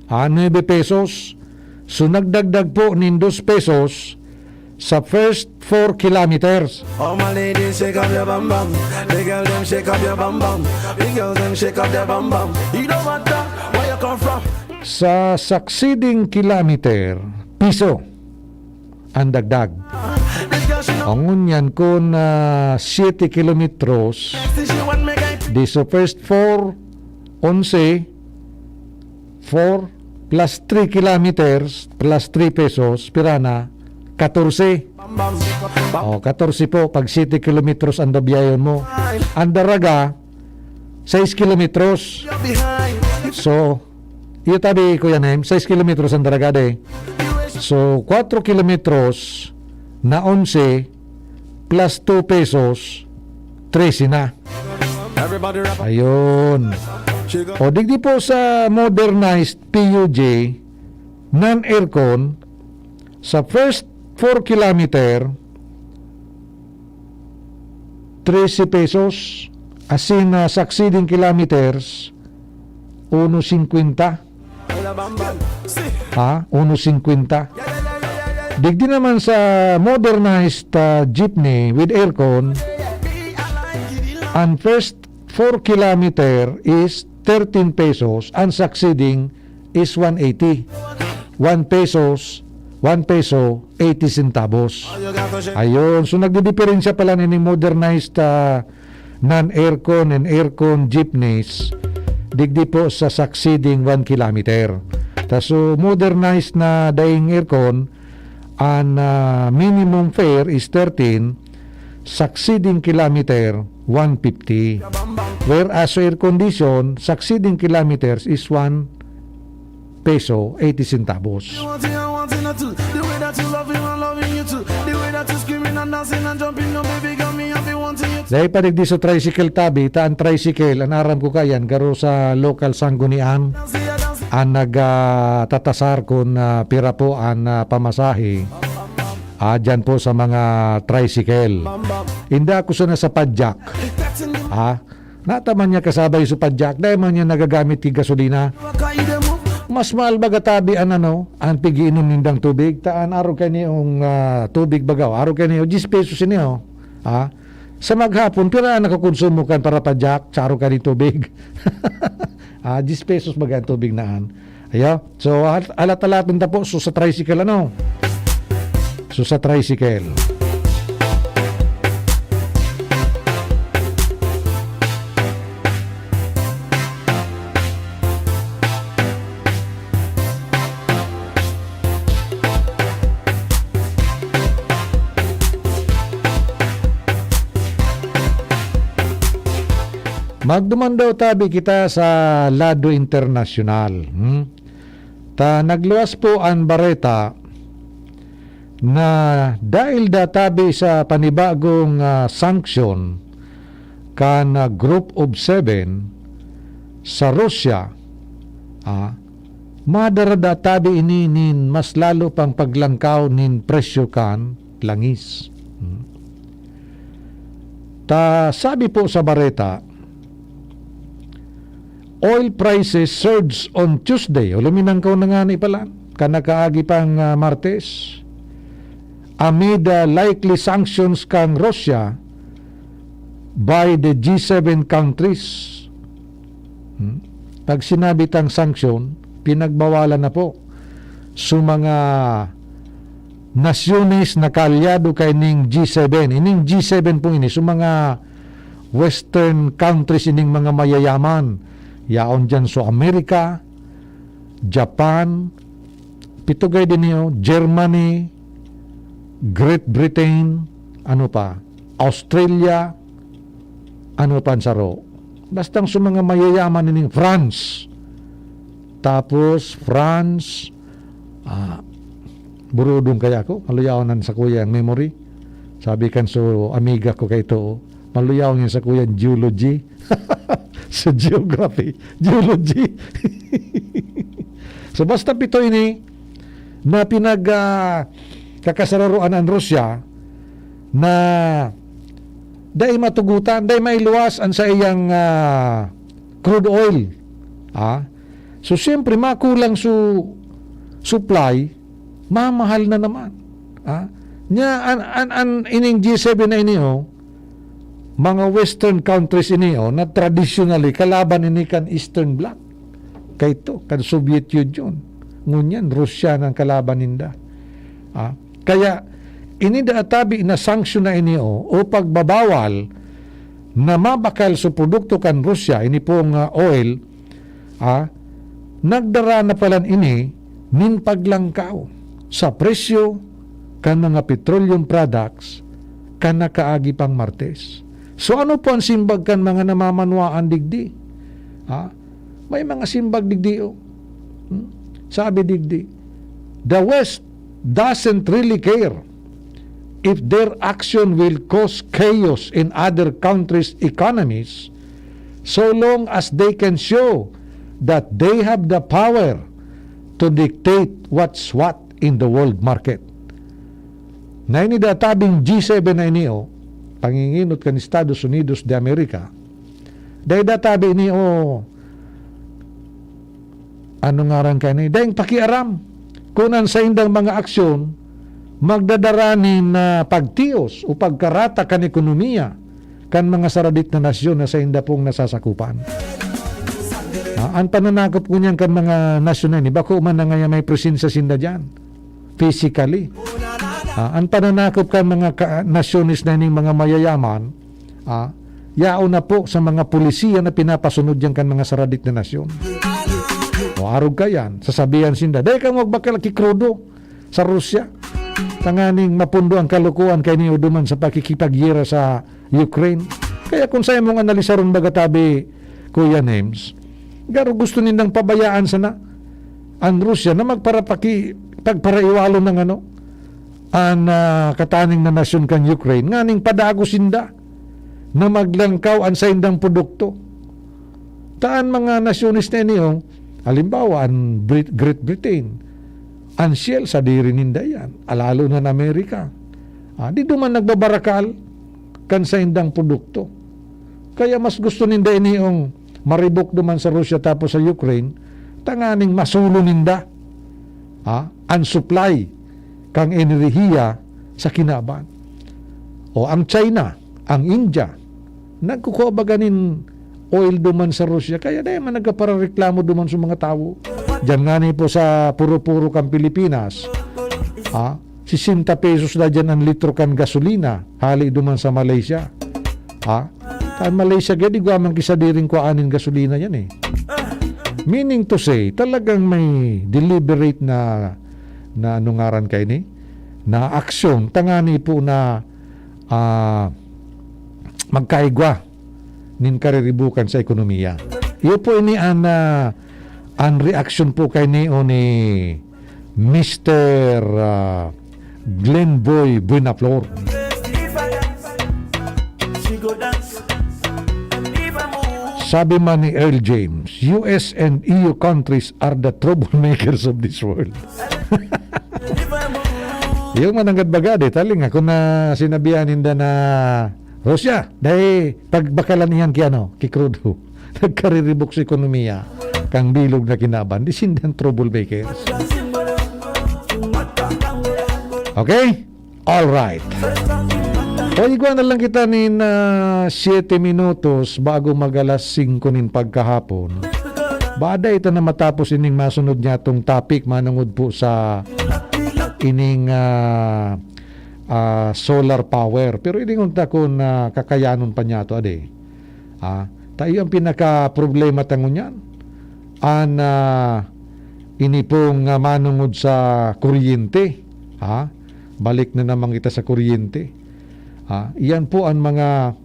Ah, nuebe pesos. So, nagdagdag po nin dos pesos sa first four kilometers. All my ladies, shake up your bam bam. The girl dem, shake up your bam bam. The girl dem, shake up their bam bam. You know what the, where you come from? Sa succeeding kilometer, piso ang dagdag. This girl, she know. Ang ngunyan kun, ah, siyete kilometros, she want me guy. Di sa first four, onse, four plus three kilometers plus three pesos, pira na? Katorse. O, katorse po pag siyete kilometros ang dabiyayon mo. Ang daraga, sais kilometros. So, iyo tabi, Kuya Nem, sais kilometros ang daraga de. So, kwatro kilometros na onse plus two pesos, trese na. Ayun. O, digdi po sa modernized P U J, non-aircon, sa first four kilometer, trese pesos, asin, ah, succeeding kilometers, uno singkwenta. Ha? Uno singkwenta. Digdi naman sa modernized, ah, jeepney with aircon, ang first four kilometer is thirteen pesos, and succeeding is one eighty. One pesos, one peso, eighty centavos. Ayun, so nagdidiperensya pala nin modernized, ah, non-aircon and aircon jeepneys digdi po sa succeeding one kilometer. Ta so modernized na daing aircon, an, ah, minimum fare is thirteen, succeeding kilometer, one fifty. Whereas sa air condition, succeeding kilometers is one peso, eighty centavos. Dahil pa digdi sa tricycle tabi, ta an tricycle, an aram ko kayan, garo sa local sanggunian, an nag, ah, tatasar kun, ah, pira po an, ah, pamasahe. Ah, dyan po sa mga tricycle. Inda ako sana sa padyak. Ah, nataman niya kasabay sa padyak, dahil man niya nagagamit ki gasolina. Mas mahal baga tabi an ano, an pigiinom nindang tubig. Ta an arog kaini yung, ah, tubig baga, oh. Arog kaini, oh, diyes pesos ini, oh. Ah, sa maghapon, pira an nakakonsumo kan para padyak, sa arog kaini tubig. Ah, diyes pesos baga ang tubig na an. Ayo. So, at-, alat-alaton ta po. So, sa tricycle, ano? So, sa tricycle. Magduman daw tabi kita sa lado internasyonal, hmm? Ta nagluwas po an bareta na dahil da tabi sa panibagong, ah, sanction kan, ah, Group of Seven sa Russia, ah, madara da tabi ini nin mas lalo pang paglangkaw nin presyo kan langis. Hmm. Ta sabi po sa bareta, "Oil prices surged on Tuesday." O, luminangkaw na ngani pala, kan nakaagi pang, ah, Martes. "Amid, ah, likely sanctions kan Russia by the G seven countries." Hmm? Pag sinabi tang sanction, pinagbawalan na po. So, mga nasyones na kaalyado kaining G seven. Ining G seven po ini, so mga Western countries ining mga mayayaman. Yaon diyan so America, Japan, pito gay din niyo, Germany, Great Britain, ano pa, Australia, ano pa an saro. Bastang sa mga mayayaman ining France. Tapos, France, ah, burudong kaya ako, maluyawan an sakuya ang memory. Sabi kan so amiga ko kay to, maluyawan ang sakuya ang geology. Sa geography, geology. So, basta pito ini na pinag, ah, kakasararoan an Russia na dai matugotan, dai mailuwas an saiyang, ah, crude oil. Ah? So, siyempre, makulang su-, supply, mamahal na naman. Ah? Nya, an, an, an, ining G seven na ini, oh, mga Western countries ini, oh, na traditionally kalaban ini kan Eastern Bloc. Kaito, kan Soviet Union. Ngunyan, Russia nang kalaban ninda. Ah, kaya, ini da tabi na sanction na ini, oh, o pagbabawal na mabakal sa produkto kan Russia, ini pong, ah, oil, ah, nagdara na palan ini nin paglangkaw sa presyo kan mga petroleum products kan nakaagi pang Martes. So, ano po ang simbag kan mga namamanwaan digdi? Ha? May mga simbag digdi, oh. Hmm? Sabi digdi, "The West doesn't really care if their action will cause chaos in other countries' economies, so long as they can show that they have the power to dictate what's what in the world market." Na ini da tabing G seven na ini, oh, panginginot kan Estados Unidos de America, dai da tabi ini, oh, ano ngaran kaini? Daing pakiaram kun an saindang mga aksyon magdadara nin, ah, pagtios o pagkarata kan ekonomiya kan mga saradit na nasyon na sainda pong nasasakupan. Ah, an pananakop ngunyan kan mga nasyon na ini, bako man na ngaya may presensya sinda diyan, physically. Ah, an pananakop kan mga ka-, nasyones na ining mga mayayaman, ah, yaon na po sa mga pulisiya na pinapasunod diyan kan mga saradit na nasyon. O, arog kaiyan, sasabihan sinda, "Dai kamo magbakal ki krudo sa Rusya, tanganing mapundo an kalokohan kaini o duman sa pakikipaggera sa Ukraine." Kaya kung saimong analisaron, baga tabi, Kuya Nems, garo gusto nindang pabayaan sana an Rusya na magparapaki-, pagparaiwalon ng ano, an, ah, kataning na nasyon kan Ukraine, nganing padagos sinda na maglangkaw an saindang produkto. Ta an mga nasyones na ini, oh, halimbawa, an Brit-, Great Britain, an Shell, sadiri ninda yan, alalo na an Amerika. Ah, di duman nagbabarakal kan saindang produkto. Kaya mas gusto ninda ini yung maribok duman sa Russia tapos sa Ukraine, tanganing masulo ninda, ah, an supply kan enerhiya sa kinaban. O ang China, ang India, nagkukuha baga nin oil duman sa Russia, kaya dai man nagkaparareklamo duman sa mga tawo. Diyan ngani po sa puro-puro kan Pilipinas, ha, sisenta pesos na diyan an litro kan gasolina, hali duman sa Malaysia. Ha? Kan Malaysia, gaya, igwa man ki sadiring kuhaan nin gasolina yan eh. Meaning to say, talagang may deliberate na, na ano ngaran kaini, na aksyon, tangani po na, ah, magkaigwa nin kariribukan sa ekonomiya. Iyo po ini an, ah, an reaksyon po kaini o ni Mister, ah, Glenboy Buenaflor. Sabi man ni Earl James, "U S and E U countries are the troublemakers of this world." Yung mananggad bagad eh, taling ako na sinabihan ninda na Russia, dahil pagbakalan iyan ki ano, ki krudo. Nagkariribok sa ekonomiya kang bilog na kinaban. Di sinda an troublemakers. Okay? All right. O, igwa na lang kita nin, ah, siyete minutos bago mag-alas singko nin pagkahapon. Bada ito na matapos ining masunod niya tong topic manungod po sa ining, ah, ah, solar power. Pero iningon ta kun, ah, kakayanon pa niya to, ade. Ah, ta iyo ang pinakaproblema ta ngunyan. An, ah, ini pong, ah, manungod sa kuryente. Ha? Balik na naman kita sa kuryente. Ha? Iyan po ang mga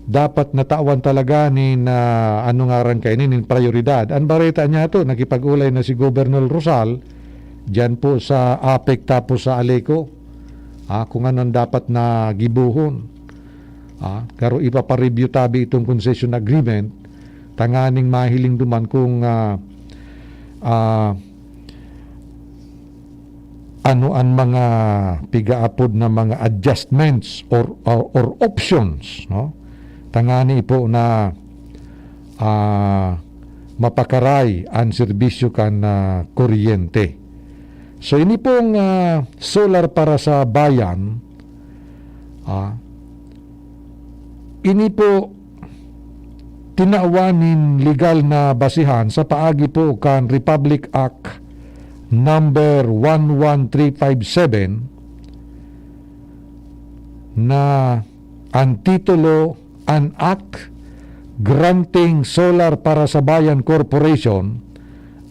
dapat natawan talaga nin, ah, ano ngaran kaini, nin prioridad. Ang bareta niya to, nakipag-ulay na si Governor Rosal, diyan po sa APEC tapos sa ALECO. Ah, kung ano ang dapat na gibohon. Ah, pero ipapareview tabi itong concession agreement, tanganing mahiling duman kung, ah, ah, ano an mga pigaapod na mga adjustments or, or, or options, no? Tangani po na, ah, mapakaray an serbisyo kan, ah, kuryente. So, ini pong, ah, Solar para sa Bayan, ah, ini po tinawan nin legal na basihan sa paagi po kan Republic Act number one one three five seven na an titulo, an Act granting Solar para sa Bayan Corporation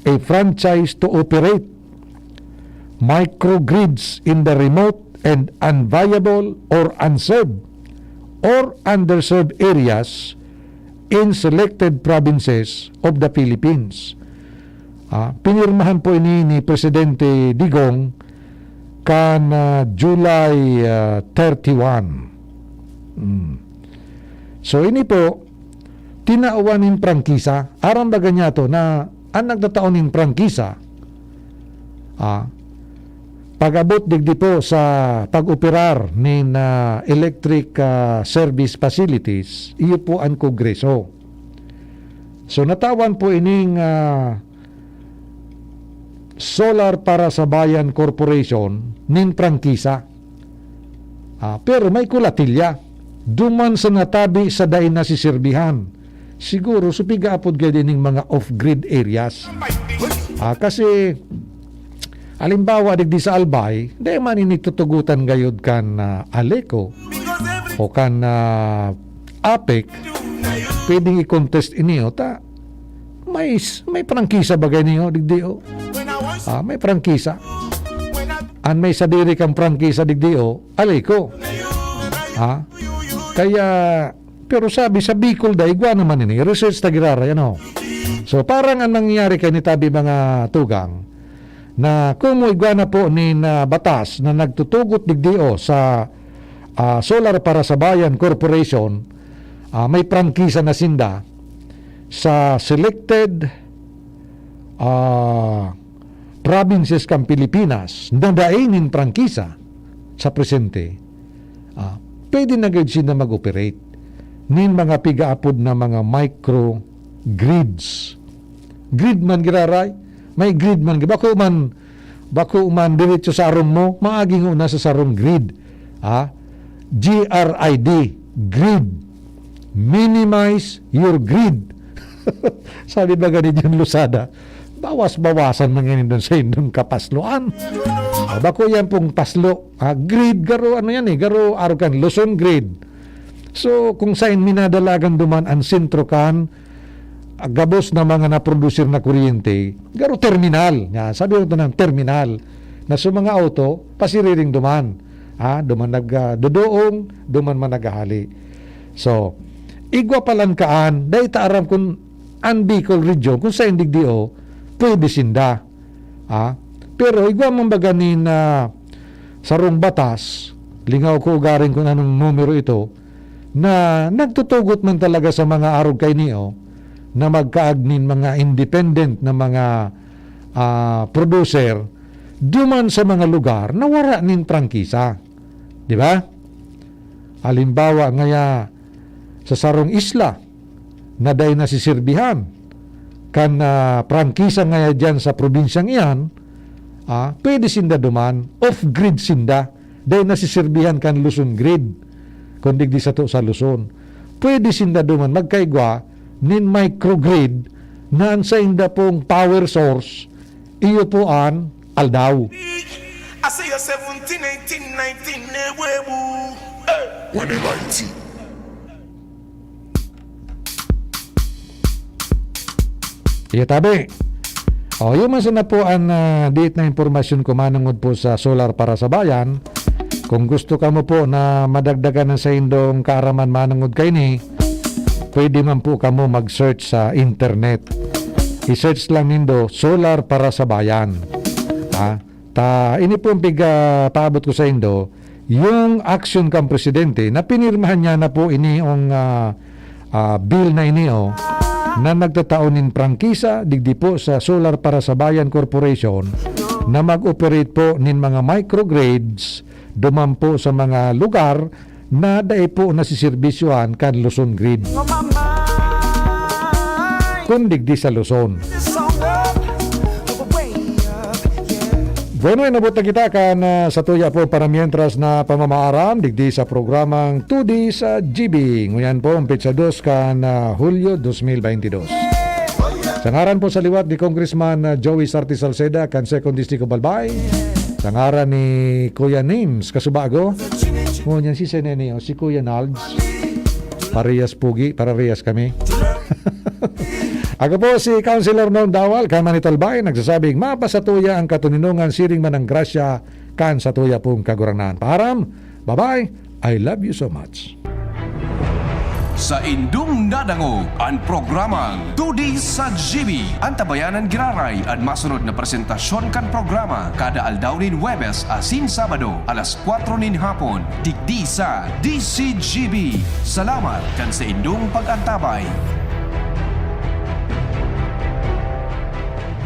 a franchise to operate microgrids in the remote and unviable or unserved or underserved areas in selected provinces of the Philippines. Ah, pinirmahan po ini ni Presidente Digong kan, ah, July, ah, thirty-one. Mm. So, ini po, tinawan nin prangkisa. Aram baga niya to na an nagtatao nin prangkisa, ah, pag-abot digdi po sa pag-operar nin, ah, electric, ah, service facilities, iyo po an Kongreso. So, natawan po ining, ah, Solar para sa Bayan Corporation nin prangkisa. Ah, pero may kulatilya. duman sa natabi sa dai nasisirbihan. Siguro, so piga apod gaya dining mga off-grid areas. Ah, kasi, halimbawa, digdi sa Albay, dai man ini tutugutan gayod kan, ah, Aleco o kan, ah, APEC, pwedeng i-contest ini, o ta, may, may prangkisa ba gani, o, digdi, o? Ah, may prangkisa. An may sadiri kang prangkisa digdi, o, Aleco. Ha? Kaya, pero sabi sa Bicol da, igwa naman ini. Research ta giraray, ano? So, parang ang nangyayari kay ni tabi mga tugang, na komo igwa na po nin, ah, batas na nagtutugot digdi, o, sa, ah, Solar Para sa Bayan Corporation, ah, may prangkisa na sinda sa selected, ah, provinces kan Pilipinas na dai nin prangkisa sa presente, ah, pwede na gayud sinda mag-operate nin mga pigaapod na mga micro grids. Grid man giraray, may grid man, bako man, bako man diretso sa arom mo, maagi ngona sa sarong grid. Ah, G R I D, grid. Minimize your greed. Sabi ba gani diyan, Losada? Bawas-bawasan man ngayon doon sa indong kapasloan. Ah, bako yan pong paslo. Ah, greed, garo, ano yan eh, garo, arog kan Luzon greed. So, kung saan minadalagan duman ang sentro kan, ah, gabos na mga naprodusir na kuryente, garo terminal. Yan, sabi ko ito ng terminal. Na sa mga auto, pasiriring duman. Ah, duman nag, ah, duduong, duman man naghahali. So, igwa palan kaan, dai ta aram kun an Bicol Region, kun saen digdi o, pwede sinda. Ah, pero igwa man baga nin, ah, sarong batas, lingaw ko ugaring kun anong numero ito, na nagtutugot man talaga sa mga arog kaini, o, na magkaag nin mga independent na mga, ah, producer, duman sa mga lugar na wara nin prangkisa. Di ba? Halimbawa ngaya, sa sarong isla na dai nasisirbihan kan, ah, prangkisa ngaya diyan sa probinsyang iyan, ah, pwede sinda duman, off-grid sinda, dai nasisirbihan kan Luzon grid, kun digdi sato sa Luzon. Pwede sinda duman magkaigwa nin microgrid na an sainda pong power source, iyo po an aldaw. I say a seventeen, eighteen, nineteen, eh, we, we. Hey. Whenever it's Iyo tabi. O, yun man sana po an, ah, diit na impormasyon ko manungod po sa Solar Para sa Bayan. Kung gusto kamo po na madagdagan ang saindong kaaraman manungod kaini, pwede man po kamo mag-search sa internet. I-search lang nindo, Solar Para sa Bayan. Ha? Ta, ini po ang piga-, paabot ko saindo, yung aksyon kan presidente na pinirmahan niya na po ini ang, ah, ah, bill na ini, o, na nagtatao nin prangkisa digdi po sa Solar Para sa Bayan Corporation na mag-operate po nin mga microgrids duman po sa mga lugar na dai po nasiserbisyohan kan Luzon Grid, kun digdi sa Luzon. Bueno, inabot na kita kan, ah, satuya po para mientras na pamamaaram digdi sa programang Two D sa G B. Nguyan po, ang petsa dos kan, ah, Hulyo dos mil baynte dos. Sa ngaran po sa liwat ni Congressman, ah, Joey Sarte Salceda, kan Second District of Albay. Sa ngaran ni Kuya Names Kasubago. Ngunyan si Senene, o, si Kuya Nalds. Parehas pugi, parehas kami. Ako po si Councilor Norm Dawal, kan Manito Albay, nagsasabing, mapasatuya ang katoninongan, siring man ang grasya, kan satuya pong Kagurangnan. Paaram, bye-bye, I love you so much. Saindong nadangog an programang Two D sa G B. Antabayanan giraray an masunod na presentasyon kan programa kada aldaw nin Huwebes asin Sabado, alas kwatro nin hapon, digdi sa D C G B. Salamat kan saindong pag-antabay.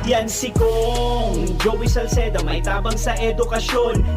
Yan si Kong Joey Salceda, may tabang sa edukasyon.